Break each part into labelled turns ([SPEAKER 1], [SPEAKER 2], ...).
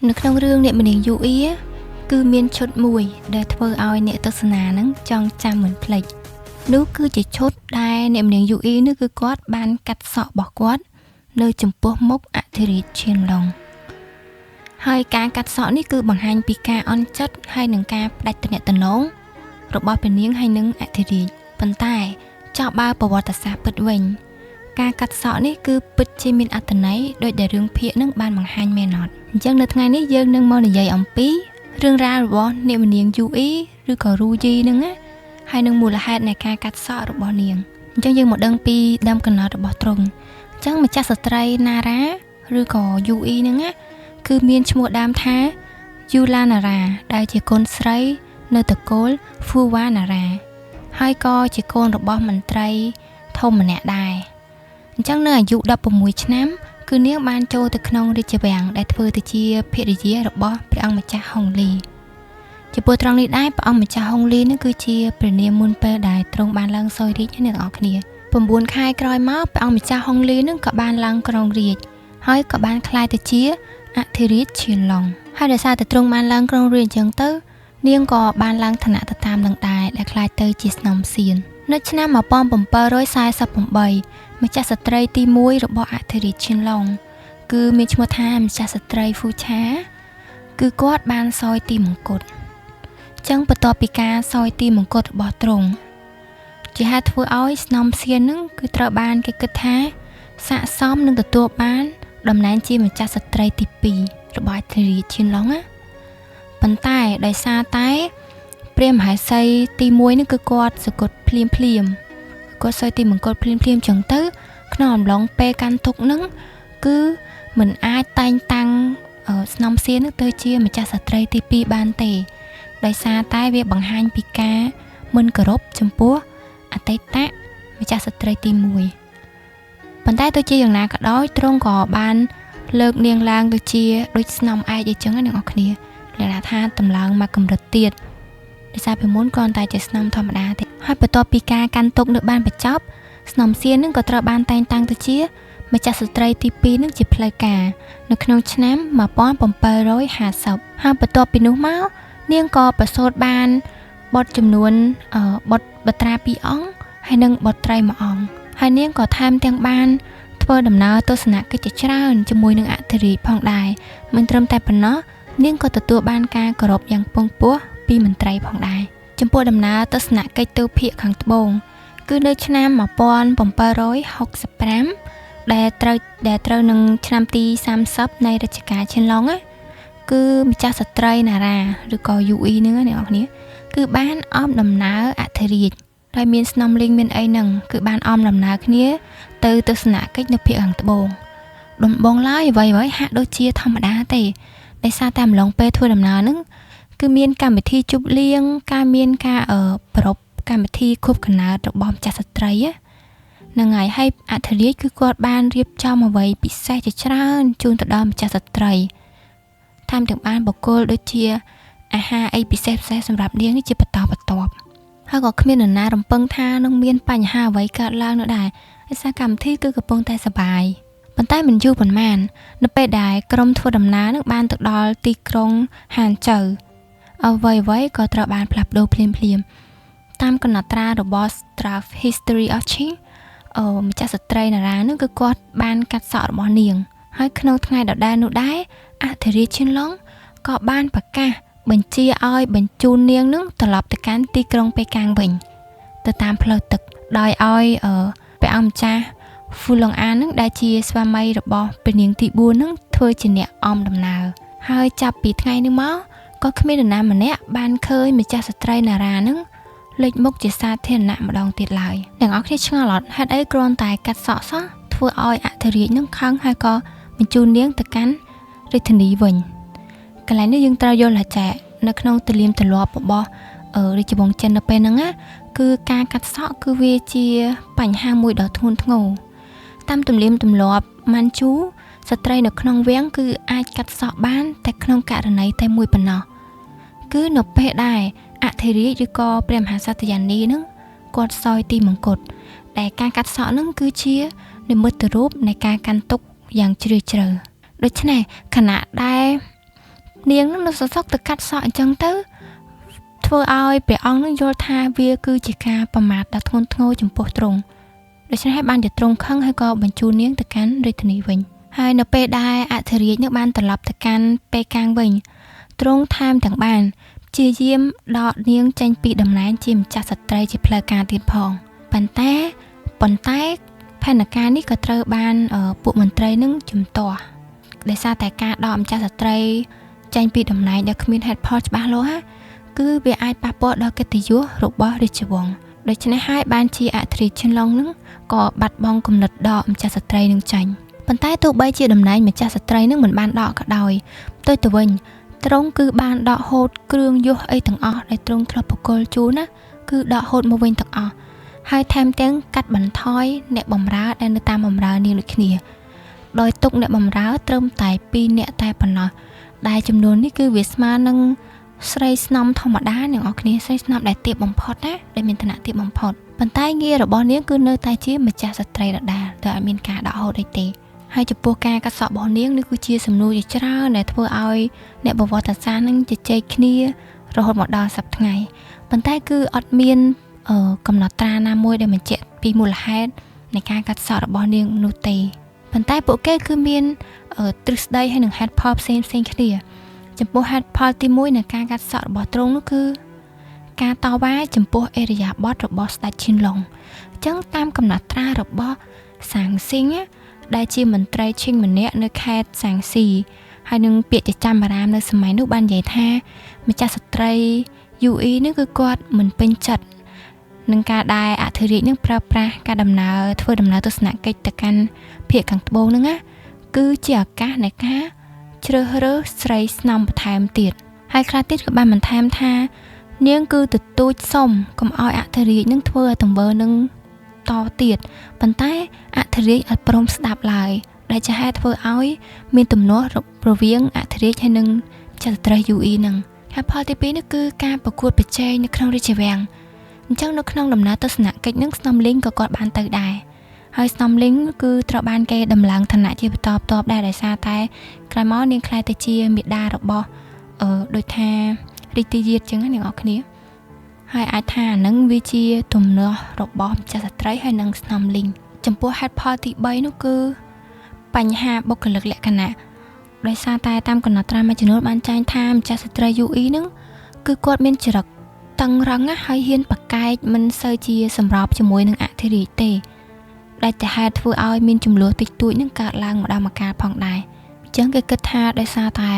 [SPEAKER 1] នៅក្នុងរឿងអ្នកម្នាងយូអ៊ីគឺមានឈុតមួយដែលធ្វើឲ្យអ្នកទស្សនានឹងចងចាំមិនភ្លេចនោះគឺជាឈុតដែលអ្នកម្នាងយូអ៊ីនេះគឺគាត់បានកាត់សក់របស់គាត់នៅចំពោះមុខអធិរាជឈៀនឡុងហើយការកាត់សក់នេះគឺបង្ហាញពីការអន់ចិត្តហើយនឹងការផ្ដាច់ទំនាក់ទំនងរបស់ព្រះនាងហើយនឹងអធិរាជប៉ុន្តែចោះបើប្រវត្តិសាស្ត្រពិតវិញការកាត់សក់នេះគឺពិតជាមានអត្ថន័យដោយដែលរឿងភាគនឹងបានបង្ហាញមែនអត់អញ្ចឹងនៅថ្ងៃនេះយើងនឹងមកនិយាយអំពីរឿងរ៉ាវរបស់អ្នកម្នាងយូអ៊ីឬក៏រូយីហ្នឹងណាហើយនឹងមូលហេតុនៃការកាត់សក់របស់នាងអញ្ចឹងយើងមកដឹងពីដើមកំណត់របស់ទ្រង់អញ្ចឹងម្ចាស់ស្ត្រីណារ៉ាឬក៏យូអ៊ីហ្នឹងណាគឺមានឈ្មោះដើមថាយូឡាណារ៉ាដែលជាកូនស្រីនៅត្រកូលហ្វូវ៉ាណារ៉ាហើយក៏ជាកូនរបស់មន្ត្រីធំម្នាក់ដែរអញ្ចឹងនៅអាយុ16ឆ្នាំគឺនាងបានចូលទៅក្នុងរាជវាំងដែលធ្វើទៅជាភរិយារបស់ព្រះអង្គម្ចាស់ហុងលីចំពោះត្រង់នេះដែរព្រះអង្គម្ចាស់ហុងលីនឹងគឺជាព្រះនាមមុនពេលដែលទ្រង់បានឡើងសោយរាជអ្នកទាំងអស់គ្នា9ខែក្រោយមកព្រះអង្គម្ចាស់ហុងលីនឹងក៏បានឡើងគ្រងរាជហើយក៏បានក្លាយទៅជាអធិរាជឈៀនឡុងហើយដោយសារតែទ្រង់បានឡើងគ្រងរាជអញ្ចឹងទៅនាងក៏បានឡើងឋានៈទៅតាមនឹងដែរដែលក្លាយទៅជាស្នំសៀននៅឆ្នាំ1748ម្ចាស់ស្ត្រីទី1របស់អធិរាជឈៀនឡុងគឺមានឈ្មោះថាម្ចាស់ស្ត្រីហ្វូឆាគឺគាត់បានសោយទីមង្គតចឹងបន្ទាប់ពីការសោយទីមង្គតរបស់ទ្រង់ជាហេតុធ្វើឲ្យស្នំសៀននឹងគឺត្រូវបានគេគិតថាស័ក្តិសមនឹងទទួលបានតំណែងជាម្ចាស់ស្ត្រីទី2របស់អធិរាជឈៀនឡុងណាប៉ុន្តែដោយសារតែព្រះមហេសីទី1នឹងគឺគាត់សគត់ភ្លាមភ្លាមគាត់សោយទីមង្គតភ្លាមភ្លាមចឹងទៅក្នុងអំឡុងពេលកាន់ទុកនឹងគឺមិនអាចតែងតាំងស្នំសៀននឹងទៅជាម្ចាស់ស្ត្រីទី2បានទេដោយសារតែវាបង្ហាញពីការមិនគោរពចំពោះអតីតម្ចាស់ស្ត្រីទី1ប៉ុន្តែទោះជាយ៉ាងណាក៏ដោយទ្រង់ក៏បានលើកនាងឡើងទៅជាដូចស្នំឯកអីចឹងណាអ្នកនរគ្នាលក្ខណៈថាតម្លើងមកកម្រិតទៀតដោយសារពីមុនគ្រាន់តែជាស្នំធម្មតាទេហើយបន្ទាប់ពីការកាន់ទុកនៅបានបញ្ចប់ស្នំសៀននឹងក៏ត្រូវបានតែងតាំងទៅជាម្ចាស់ស្ត្រីទី2នឹងជាផ្លូវការនៅក្នុងឆ្នាំ1750ហើយបន្ទាប់ពីនោះមកនាងក៏ប្រសូតបានបុត្រចំនួនបុត្របត្រា2អង្គហើយនិងបុត្រី1អង្គហើយនាងក៏ថែមទាំងបានធ្វើដំណើរទស្សនកិច្ចជាច្រើនជាមួយនឹងអធិរាជផងដែរមិនត្រឹមតែប៉ុណ្ណោះនាងក៏ទទួលបានការគោរពយ៉ាងពងពោះពីមន្ត្រីផងដែរចំពោះដំណើរទស្សនកិច្ចទៅភាគខាងត្បូងគឺនៅឆ្នាំ1765ដែលត្រូវនឹងឆ្នាំទី30នៃរជ្ជកាលឈៀនឡុងណាគឺម្ចាស់ស្ត្រីណារ៉ាឬក៏យូអ៊ីហ្នឹងណាអ្នកនរគ្នាគឺបានអមដំណើរអធិរាជដោយមានស្នំលីងមានអីហ្នឹងគឺបានអមដំណើរគ្នាទៅទស្សនកិច្ចនៅភាគខាងត្បូងដំបងឡើយអ្វីៗហាក់ដូចជាធម្មតាទេដោយសារតែអំឡុងពេលធ្វើដំណើរហ្នឹងគឺមានកម្មវិធីជប់លៀងការមានការប្រពកម្មវិធីខួបកំណើតរបស់ម្ចាស់ស្ត្រីហ្នឹងហើយហើយអធិរាជគឺគាត់បានរៀបចំអ្វីពិសេសជាច្រើនជូនទៅដល់ម្ចាស់ស្ត្រីថែមទាំងបានបកគលដូចជាអាហារអីពិសេសៗសម្រាប់នាងនេះជាបន្តបន្ទាប់ហើយក៏គ្មាននរណារំពឹងថានឹងមានបញ្ហាអ្វីកើតឡើងនោះដែរដោយសារកម្មវិធីគឺកំពុងតែសប្បាយប៉ុន្តែមិនយូរប៉ុន្មាននៅពេលដែលក្រុមធ្វើដំណើរនឹងបានទៅដល់ទីក្រុងហានចៅអ្វីៗក៏ត្រូវបានផ្លាស់ប្ដូរភ្លាមៗតាមកំណត់ត្រារបស់ Draft History of Qing ម្ចាស់ស្ត្រីណារ៉ានឹងគឺគាត់បានកាត់សក់របស់នាងហើយក្នុងថ្ងៃដដែលនោះដែរអធិរាជឈៀនឡុងក៏បានប្រកាសបញ្ជាឲ្យបញ្ជូននាងនឹងត្រឡប់ទៅកាន់ទីក្រុងប៉េកាំងវិញទៅតាមផ្លូវទឹកដោយឲ្យព្រះអង្គម្ចាស់ហ្វូឡុងអាននឹងដែលជាស្វាមីរបស់ព្រះនាងទី4នឹងធ្វើជាអ្នកអមដំណើរហើយចាប់ពីថ្ងៃនេះមកក៏គ្មាននរណាម្នាក់បានឃើញម្ចាស់ស្ត្រីណារ៉ានឹងលេចមុខជាសាធារណៈម្ដងទៀតឡើយអ្នកនរគ្នាឆ្ងល់អត់ហេតុអីគ្រាន់តែកាត់សក់សោះធ្វើឲ្យអធិរាជនឹងខឹងហើយក៏បញ្ជូននាងទៅកាន់រាជធានីវិញកន្លែងនេះយើងត្រូវយល់ថាចែនៅក្នុងទលៀមទលាប់របស់រាជវង្សចិននៅពេលហ្នឹងណាគឺការកាត់សក់គឺវាជាបញ្ហាមួយដ៏ធ្ងន់ធ្ងរតាមទំនៀមទម្លាប់ម៉ាន់ជូស្ត្រីនៅក្នុងវាំងគឺអាចកាត់សក់បានតែក្នុងករណីតែមួយប៉ុណ្ណោះគឺនៅពេលដែលអធិរាជឬក៏ព្រះមហាសត្យានីនឹងគាត់សោយទីមង្គតដែលការកាត់សក់នឹងគឺជានិមិត្តរូបនៃការកាន់ទុក្ខយ៉ាងជ្រាលជ្រៅដូច្នេះខណៈដែល នាងនឹងនៅសសុកទៅកាត់សក់អញ្ចឹងទៅធ្វើឲ្យព្រះអង្គនឹងយល់ថាវាគឺជាការប្រមាថដ៏ធ្ងន់ធ្ងរចំពោះទ្រង់ដូច្នេះហើយបានជាទ្រង់ខឹងហើយក៏បញ្ជូននាងទៅកាន់រាជធានីវិញហើយនៅពេលដែលអធិរាជនឹងបានត្រឡប់ទៅកាន់ប៉េកាំងវិញទ្រង់ថែមទាំងបានព្យាយាមដកនាងចេញពីតំណែងជាម្ចាស់ស្ត្រីជាផ្លូវការទៀតផងប៉ុន្តែផែនការនេះក៏ត្រូវបានពួកមន្ត្រីនឹងជំទាស់ដោយសារតែការដកម្ចាស់ស្ត្រីចេញពីតំណែងដែលគ្មានហេតុផលច្បាស់លាស់គឺវាអាចប៉ះពាល់ដល់កិត្តិយសរបស់រាជវង្សដូច្នេះហើយបានជាអធិរាជឈិនឡុងនឹងក៏បាត់បង់គំនិតដកម្ចាស់ស្ត្រីនឹងចាញ់ប៉ុន្តែទោះបីជាតំណែងម្ចាស់ស្ត្រីនឹងមិនបានដកក៏ដោយផ្ទុយទៅវិញទ្រង់គឺបានដកហូតគ្រឿងយសអីទាំងអស់ដែលទ្រង់ធ្លាប់ប្រគល់ជូនណាគឺដកហូតមកវិញទាំងអស់ហើយថែមទាំងកាត់បន្ថយអ្នកបម្រើដែលនៅតាមបម្រើនាងដូចគ្នាដោយទុកអ្នកបម្រើត្រឹមតែ2នាក់តែប៉ុណ្ណោះដែលចំនួននេះគឺវាស្មើនឹងស្រីស្នំធម្មតាអ្នកនរគ្នាស្រីស្នំដែលទាបបំផុតណាដែលមានឋានៈទាបបំផុតប៉ុន្តែងាររបស់នាងគឺនៅតែជាម្ចាស់ស្ត្រីដដែលដោយអត់មានការដកហូតអីទេហើយចំពោះការកាត់សក់របស់នាងនេះគឺជាសំណួរជាច្រើនដែលធ្វើឲ្យអ្នកប្រវត្តិសាស្ត្រនឹងជជែកគ្នារហូតមកដល់សប្តាហ៍ថ្ងៃប៉ុន្តែគឺអត់មានកំណត់ត្រាណាមួយដែលបញ្ជាក់ពីមូលហេតុនៃការកាត់សក់របស់នាងនោះទេប៉ុន្តែពួកគេគឺមានទ្រឹស្ដីហើយនឹងហេតុផលផ្សេងផ្សេងគ្នាចំពោះហេតុផលទី1នៃការកាត់សក់របស់ទ្រង់នោះគឺការតវ៉ាចំពោះអេរិយាបថរបស់ស្ដេចឈិនឡុងអញ្ចឹងតាមកំណត់ត្រារបស់សាងស៊ីងដែលជាមន្ត្រីឈិងម្នាក់នៅខេត្តសាងស៊ីហើយនឹងពាក្យចចាមអារាមនៅសម័យនោះបាននិយាយថាម្ចាស់ស្ត្រីយូអ៊ីនេះគឺគាត់មិនពេញចិត្តនឹងការដែលអធិរាជនឹងប្រើប្រាស់ការដំណើរធ្វើដំណើរទស្សនកិច្ចទៅកាន់ភាគខាងត្បូងហ្នឹងណាគឺជាឱកាសនៃការជ្រើសរើសស្រីស្នំបន្ថែមទៀតហើយខ្លះទៀតក៏បានបន្ថែមថានាងគឺទទូចសុំកុំឲ្យអធិរាជនឹងធ្វើឲ្យទង្វើនឹងតទៀតប៉ុន្តែអធិរាជអត់ព្រមស្ដាប់ឡើយដែលជាហេតុធ្វើឲ្យមានទំនាស់រវាងអធិរាជហើយនិងចៅត្រីយូអ៊ីនឹងហើយផលទី2នោះគឺការប្រកួតប្រជែងនៅក្នុងរាជវាំងអញ្ចឹងនៅក្នុងដំណើរទស្សនកិច្ចនឹងស្នំលីងក៏គាត់បានទៅដែរហើយស្នំលីងគឺត្រូវបានគេដំឡើងឋានៈជាបន្តបន្ទាប់ដែរដោយសារតែក្រោយមកនាងក្លាយទៅជាមេដារបស់ដូចថារាជទាយាទចឹងណាអ្នកនរគ្នាហើយអាចថាអានឹងវាជាទំនាស់របស់ម្ចាស់ស្ត្រីហើយនិងស្នំលីងចំពោះហេតុផលទី3នោះគឺបញ្ហាបុគ្គលិកលក្ខណៈដោយសារតែតាមកំណត់ត្រាមួយចំនួនបានចែងថាម្ចាស់ស្ត្រីយូអ៊ីនឹងគឺគាត់មានចរិតតឹងរឹងហើយហ៊ានប្រកែកមិនសូវជាសម្របជាមួយនឹងអធិរាជទេដែលជាហេតុធ្វើឲ្យមានចំនួនតិចតួចនឹងកើតឡើងម្ដងម្កាលផងដែរអញ្ចឹងគេគិតថាដោយសារតែ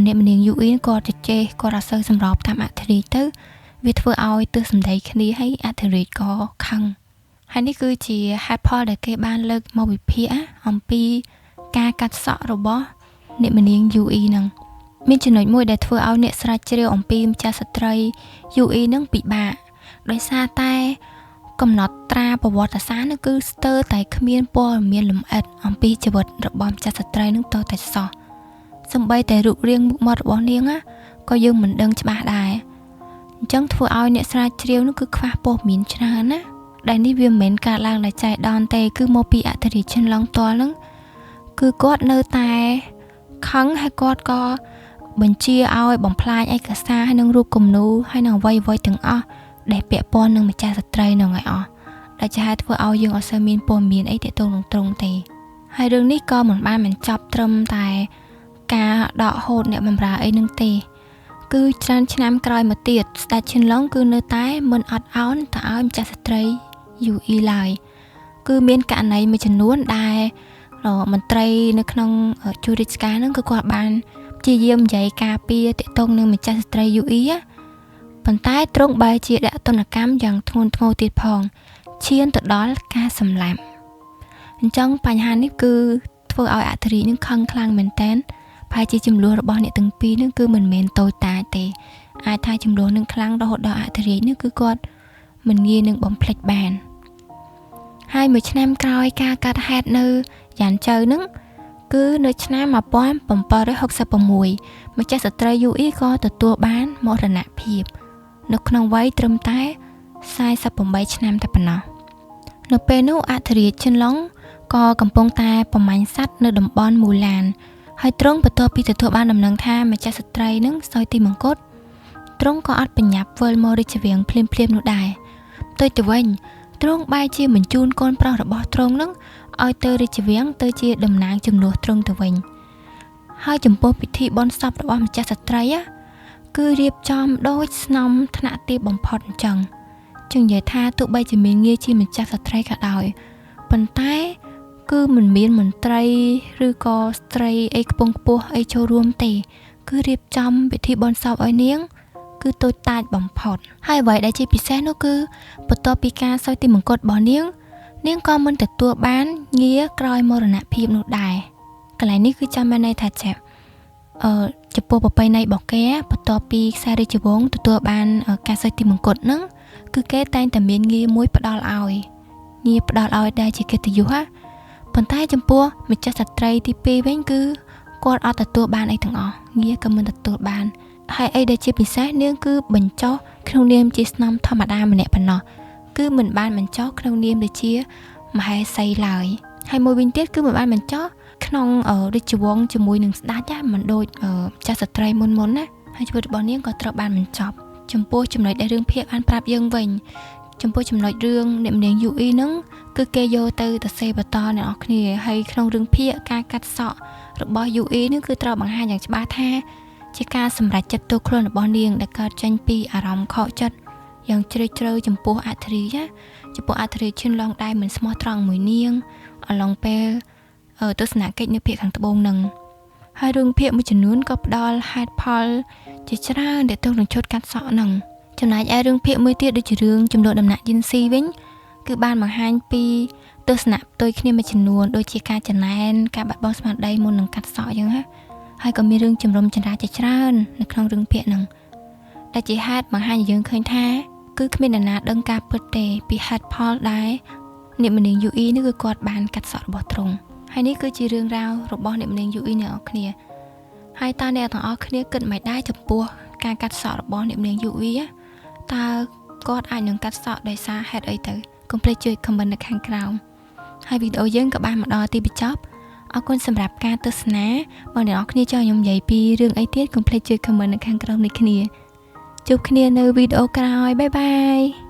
[SPEAKER 1] អ្នកម្នាងយូអ៊ីគាត់ជជែកគាត់អត់សូវសម្របតាមអធិរាជទៅវាធ្វើឲ្យទើសសម្ដីគ្នាហើយអធិរាជក៏ខឹងហើយនេះគឺជាហេតុផលដែលគេបានលើកមកវិភាគអំពីការកាត់សក់របស់អ្នកម្នាងយូអ៊ីនឹងមានចំណុចមួយដែលធ្វើឲ្យអ្នកស្រាវជ្រាវអំពីម្ចាស់ស្ត្រីយូអ៊ីនឹងពិបាកដោយសារតែកំណត់ត្រាប្រវត្តិសាស្ត្រនោះគឺស្ទើរតែគ្មានព័ត៌មានលម្អិតអំពីជីវិតរបស់ម្ចាស់ស្ត្រីនឹងតតែសោះសូម្បីតែរូបរាងមុខមាត់របស់នាងក៏យើងមិនដឹងច្បាស់ដែរអញ្ចឹងធ្វើឲ្យអ្នកស្រាវជ្រាវនោះគឺខ្វះព័ត៌មានច្រើនណាដែលនេះវាមិនមែនកើតឡើងដោយចៃដន្យទេគឺមកពីអធិរាជឈិនឡុងផ្ទាល់នឹងគឺគាត់នៅតែខឹងហើយគាត់ក៏បញ្ជាឲ្យបំផ្លាញឯកសារហើយនឹងរូបគំនូរហើយនឹងអ្វីៗទាំងអស់ដែលពាក់ព័ន្ធនឹងម្ចាស់ស្ត្រីនឹងឲ្យអស់ដែលជាហេតុធ្វើឲ្យយើងអត់សូវមានព័ត៌មានអីទាក់ទងនឹងត្រង់ទេហើយរឿងនេះក៏មិនបានបញ្ចប់ត្រឹមតែការដកហូតអ្នកបម្រើអីនឹងទេគឺច្រើនឆ្នាំក្រោយមកទៀតស្ដេចឈិនឡុងគឺនៅតែមិនអត់ឱនទៅឲ្យម្ចាស់ស្ត្រីយូអ៊ីឡើយគឺមានករណីមួយចំនួនដែលមន្ត្រីនៅក្នុងជួររាជការនឹងគឺគាត់បានព្យាយាមនិយាយការពារទាក់ទងនឹងម្ចាស់ស្ត្រីយូអ៊ីប៉ុន្តែទ្រង់បែរជាដាក់ទណ្ឌកម្មយ៉ាងធ្ងន់ធ្ងរទៀតផងឈានទៅដល់ការសម្លាប់អញ្ចឹងបញ្ហានេះគឺធ្វើឲ្យអធិរាជនឹងខឹងខ្លាំងមែនទែនប្រហែលជាចំនួនរបស់អ្នកទាំងពីរនឹងគឺមិនមែនតូចតាចទេអាចថាចំនួននឹងខ្លាំងរហូតដល់អធិរាជនឹងគឺគាត់មិនងាយនឹងបំភ្លេចបានហើយមួយឆ្នាំក្រោយការកាត់ហេតុនៅយ៉ានចៅនឹងគឺនៅឆ្នាំ1766ម្ចាស់ស្ត្រីយូអ៊ីក៏ទទួលបានមរណភាពនៅក្នុងវ័យត្រឹមតែ48ឆ្នាំតែប៉ុណ្ណោះនៅពេលនោះអធិរាជឈិនឡុងក៏កំពុងតែប្រមាញ់សត្វនៅតំបន់មូឡាន ហើយទ្រង់បន្ទាប់ពីទទួលបានដំណឹងថាម្ចាស់ស្ត្រីនឹងសោយទីមង្គតទ្រង់ក៏អត់បញ្ញាប់វិលមករាជវាំងភ្លាមៗនោះដែរផ្ទុយទៅវិញទ្រង់បែរជាបញ្ជូនកូនប្រុសរបស់ទ្រង់នឹងឲ្យទៅរាជវាំងទៅជាតំណាងជំនួសទ្រង់ទៅវិញហើយចំពោះពិធីបុណ្យសពរបស់ម្ចាស់ស្ត្រីគឺរៀបចំដូចស្នំថ្នាក់ទាបបំផុតអញ្ចឹងจึងនិយាយថាទោះបីជាមានងារជាម្ចាស់ស្ត្រីក៏ដោយប៉ុន្តែគឺមិនមានមន្ត្រីឬក៏ស្ត្រីអីខ្ពង់ខ្ពស់អីចូលរួមទេគឺរៀបចំពិធីបុណ្យសពឲ្យនាងគឺតូចតាចបំផុតហើយអ្វីដែលជាពិសេសនោះគឺបន្ទាប់ពីការសោយទីមង្គតរបស់នាងនាងក៏មិនទទួលបានងារក្រោយមរណភាពនោះដែរកន្លែងនេះគឺចាំមានន័យថាចាចំពោះប្រពៃណីរបស់គេបន្ទាប់ពីខ្សែរាជវង្សទទួលបានការសោយទីមង្គតហ្នឹងគឺគេតែងតែមានងារមួយផ្ដល់ឲ្យងារផ្ដល់ឲ្យដែលជាកិត្តិយសប៉ុន្តែចំពោះម្ចាស់ស្ត្រីទី2វិញគឺគាត់អត់ទទួលបានអីទាំងអស់ងារក៏មិនទទួលបានហើយអីដែលជាពិសេសនាងគឺបញ្ចុះក្នុងនាមជាស្នំធម្មតាម្នាក់ប៉ុណ្ណោះគឺមិនបានបញ្ចុះក្នុងនាមដូចជាមហេសីឡើយហើយមួយវិញទៀតគឺមិនបានបញ្ចុះក្នុងរាជវង្សជាមួយនឹងស្ដេចមិនដូចចាស់ស្ត្រីមុនណាហើយជីវិតរបស់នាងក៏ត្រូវបានបញ្ចប់ចំពោះចំណុចដែលរឿងភាគបានប្រាប់យើងវិញចំពោះចំណុចរឿងអ្នកម្នាងយូអ៊ីហ្នឹងគឺគេយកទៅសរសេរបន្តអ្នកនរគ្នាហើយក្នុងរឿងភាគការកាត់សក់របស់យូអ៊ីហ្នឹងគឺត្រូវបង្ហាញយ៉ាងច្បាស់ថាជាការសម្រេចចិត្តទូខ្លួនរបស់នាងដែលកើតចេញពីអារម្មណ៍ខកចិត្តយ៉ាងជ្រាលជ្រៅចំពោះអធិរាជចំពោះអធិរាជឈិនឡងដែរមិនស្មោះត្រង់មួយនាងអំឡុងពេលទស្សនកិច្ចនៅភាគខាងត្បូងនឹងហើយរឿងភាគមួយចំនួនក៏ផ្ដល់ហេតុផលជាច្រើនដែលទៅនឹងឈុតកាត់សក់នឹងចំណែកឯរឿងភាគមួយទៀតដូចជារឿងចំនួនដំណាក់យិនស៊ីវិញគឺបានបង្ហាញពីទស្សនៈផ្ទុយគ្នាមួយចំនួនដូចជាការចំណែនការបាត់បង់ស្មារតីមុននឹងកាត់សក់អញ្ចឹងណាហើយក៏មានរឿងជំរុំចន្រាជាច្រើននៅក្នុងរឿងភាគហ្នឹងដែលជាហេតុបង្ហាញឲ្យយើងឃើញថាគឺគ្មានអ្នកណាដឹងការពិតទេពីហេតុផលដែលអ្នកម្នាងយូអ៊ីនេះគឺគាត់បានកាត់សក់របស់ទ្រង់ហើយនេះគឺជារឿងរ៉ាវរបស់អ្នកម្នាងយូអ៊ីអ្នកនរគ្នាហើយតើអ្នកទាំងអស់គ្នាគិតមិនដែរចំពោះការកាត់សក់របស់អ្នកម្នាងយូអ៊ីតើគាត់អាចនឹងកាត់សក់ដោយសារហេតុអីទៅកុំភ្លេចជួយ comment នៅខាងក្រោមហើយវីដេអូយើងក៏បានមកដល់ទីបញ្ចប់អរគុណសម្រាប់ការទស្សនាបើអ្នកនរគ្នាចង់ខ្ញុំនិយាយពីរឿងអីទៀតកុំភ្លេចជួយ comment នៅខាងក្រោមនេះគ្នាជួបគ្នានៅវីដេអូក្រោយបាយបាយ។